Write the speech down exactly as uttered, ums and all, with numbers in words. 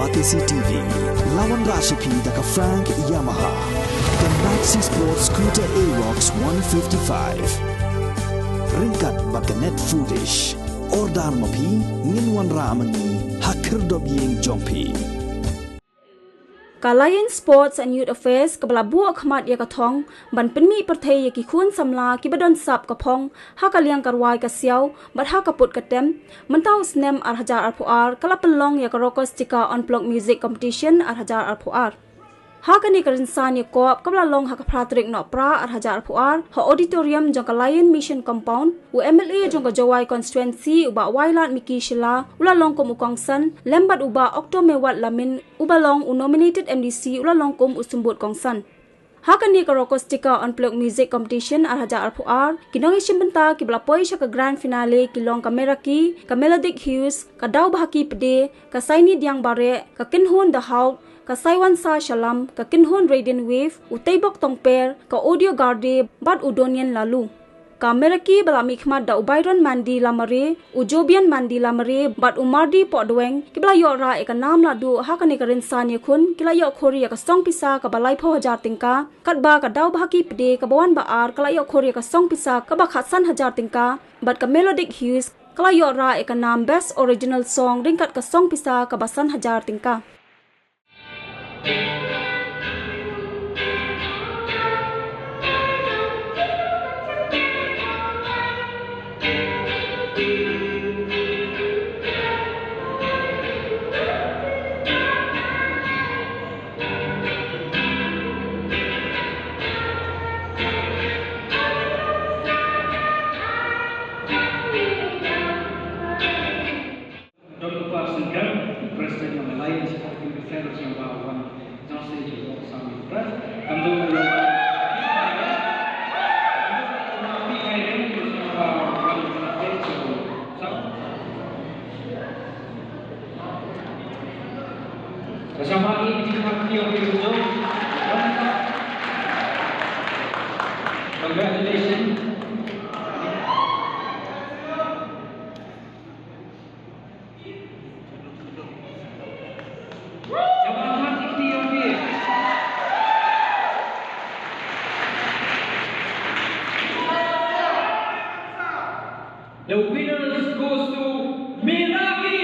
Batesi T V, la wanrah sha phi da ka Frank Yamaha, ka Maxi Sport Scooter Aerox one fifty-five. Ryngkat bad ka Net Foodish. Order ma phi, ngin wanrah ma ngi ha khyrdop ïing jong phi. Ka Lion Sports and Youth Affairs kaba la buh khmat ïa ka thong ban pynmih pyrthei ïa ki khun samla kiba don sap ka phong ha ka liang ka rwai ka siaw bad ha ka put ka tem, mynta u snem ar hajar arphew ar ka la pynlong ïa ka Rokos Tika Unplugged Music Competition ar hajar arphew ar. Ha kane ka rynsan ïakop kaba la long ha ka phra tarik Nohprah ar hajar arphew ar ha auditorium jong ka Lion Mission Compound, u M L A jong ka Jowai Constituency u Bah Wailadmiki Shylla u la long kum u kongsan, lem bad u Bah Okto Mewat Lamin uba long u nominated M D C u la long kum u symbud kongsan. Ha kane ka Rokos Tika Unplugged Music Competition ar hajar arphew ar, ki nongïashim bynta kiba la poi sha ka grand finale ki long ka Meraki, ka Melodic Hues, ka Daw Bhaki Pde, ka Saini Diang Bareh, ka Kynhun The Hawk, ka Saiwan Sa Shalam, ka Kynhun Radiant Wave, u Teibok Tongper, ka Audio Garde, bad u Donian Lalu. Ka Meraki ba la mihkhmat da u Byron Mandi Lamare, u Jobian Mandi Lamare, bad u Mardi Pohdweng, kiba la ïoh rah ïa ka nam lahduh ha kane ka rynsan ïakhun, ki la ïoh khur ïa ka song pisa kaba laiphew hajar tyngka, katba ka Daw Bhaki Pde kaba wan ba ar ka la ïoh khur ïa ka song pisa kaba khatsan hajar tyngka, bad ka Melodic Hues ka la ïoh rah ïa ka nam Best Original Song ryngkat ka song pisa kaba san hajar tyngka. Don Gopal Singh, President of Alliance of Youth Affairs, jong ka wan jong state of Assam Press. Kam don Congratulations. The winners goes to Meraki.